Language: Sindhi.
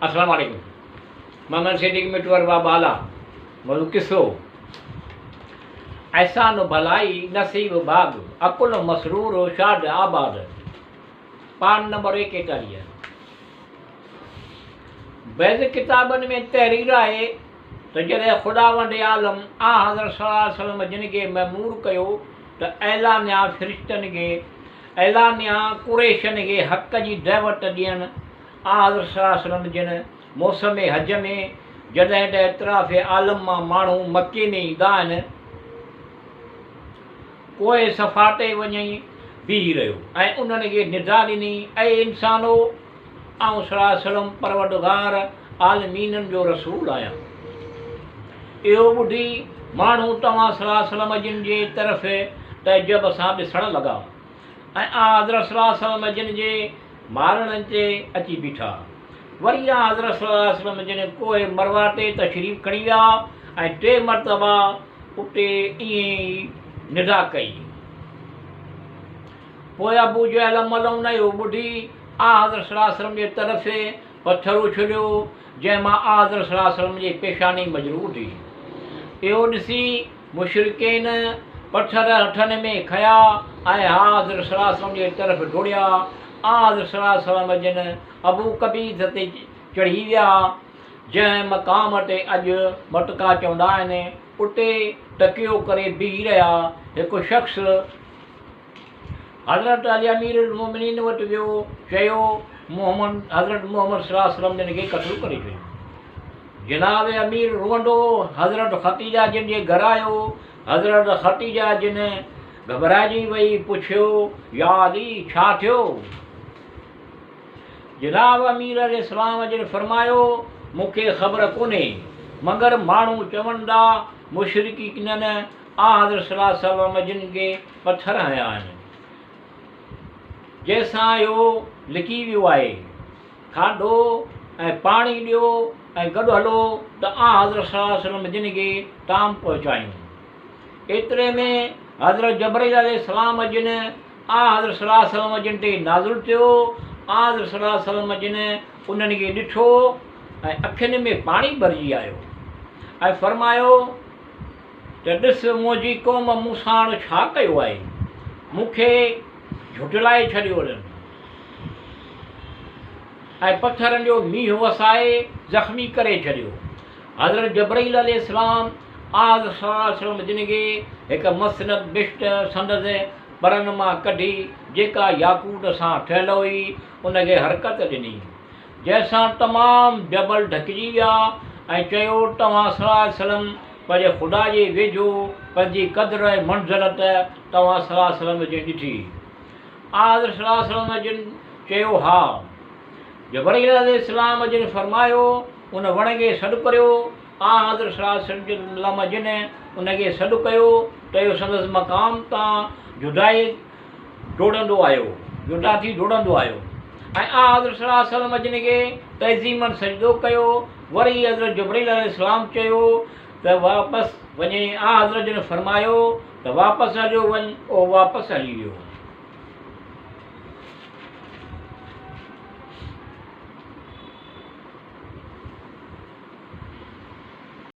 السلام عليڪم محمد صديق مٽو ارباب بالا موضوع قصو احسان ڀلائي نصيب ڀاڳ عقل مسرور شاد آباد پان نمبر 41. بعض ڪتابن ۾ تحرير آهي ته جڏهن خداوند عالم آنحضرت صلي الله عليه وسلم جن کي مامور ڪيو ته اعلانيا فرشتن کي اعلانيا قريشن کي حق جي دعوت ڏين آنحضرت صلي الله عليه وسلم جن موسم حج ۾ جڏهن ته اطراف عالم مان ماڻهو مڪي ۾ ايندا آهن ڪوهه صفا تي وڃي بيهي رهيو ۽ انهن کي ندا ڏني، اي انسانو! آئون صلي الله عليه وسلم پروردگار عالمينن جو رسول آهيان. اهو ٻڌي ماڻهو توهان صلي الله عليه وسلم جن جي طرف تعجب سان ڏسڻ لڳا ۽ آنحضرت صلي الله عليه وسلم جن جي مارڻ تي اچي بيٺا. وري آنحضرت صلي الله عليه وسلم جن ڪوهه مروه تي تشريف کڻي ويا ۽ ٽي مرتبا اتي ائين ئي ندا ڪئي. پوء ابو جهل ملعون اهو ٻڌي آنحضرت صلي الله عليه وسلم جي طرف پٿر اڇليو، جنهن مان آنحضرت صلي الله عليه وسلم جي پيشاني مجروح ٿي. اهو ڏسي مشرڪين پٿر هٿن ۾ کنيا ۽ آنحضرت صلي الله عليه وسلم جي طرف ڊوڙيا. آنحضرت صلي الله عليه وسلم جن ابو قبيص تي چڙهي ويا، جنهن مقام تي اڄ مٽڪا چوندا آهن، اتي تڪيو ڪري بيهي رهيا. هڪ شخص حضرت علي امير المومنين وٽ ويو، چيو، محمد حضرت محمد صلي الله عليه وسلم جن کي قتل ڪري ڇڏيو. جناب امير روئندو حضرت خديجه جن جي گهر آيو. حضرت خديجه جن گهٻرائجي وئي، پڇيو، يا علي ڇا ٿيو؟ جناب امير عليه السلام جن فرمايو، مون کي خبر ڪونهي، مگر ماڻهو چون ٿا مشرڪينن آنحضرت صلي الله عليه وسلم جن کي پٿر هنيا آهن، جنهن سان اهو لڪي ويو آهي. کاڌو ۽ پاڻي ڏيو ۽ گڏ هلو ته آنحضرت صلي الله عليه وسلم جن کي طعام پهچايون. ايتري ۾ حضرت جبرئيل عليه السلام جن آنحضرت صلي الله عليه وسلم جن تي نازل ٿيو. آنحضرت صلي الله عليه وسلم جن انهن کي ڏٺو ۽ اکين ۾ پاڻي ڀرجي آيو ۽ فرمايو ته ڏس منهنجي قوم مون ساڻ ڇا ڪيو آهي، مون کي جهٽلائي ڇڏيو اٿن ۽ پٿرن جو مينهن وسائي زخمي ڪري ڇڏيو. حضرت جبرئيل عليه السلام آنحضرت صلي الله عليه وسلم جن کي هڪ مسند بشت سندس پرن مان ڪڍي جيڪا ياقوت سان ٺهيل هئي ان کي حرڪت ڏني جنهن سان تمام جبل ڍڪجي ويا ۽ چيو توهان صلي الله عليه وسلم پنهنجي خدا جي ويجهو پنهنجي قدر ۽ منزلت توهان صلي الله عليه وسلم جن ڏٺي. آنحضرت صلي الله عليه وسلم جن چيو ها. جبرئيل عليه السلام جن فرمايو ان وڻ کي سڏ ڪريو. آنحضرت صلي الله عليه وسلم جن ان کي سڏ ڪيو ته اهو سندس مقام تان جدائي ڊوڙندو آيو، جدا ٿي ڊوڙندو آيو ۽ آنحضرت صلي الله عليه وسلم جن کي تعظيماً سجدو ڪيو. وري حضرت جبرئيل عليه السلام چيو ته واپس وڃي. آنحضرت جن فرمايو ته واپس هليو وڃ، اهو واپس هلي ويو.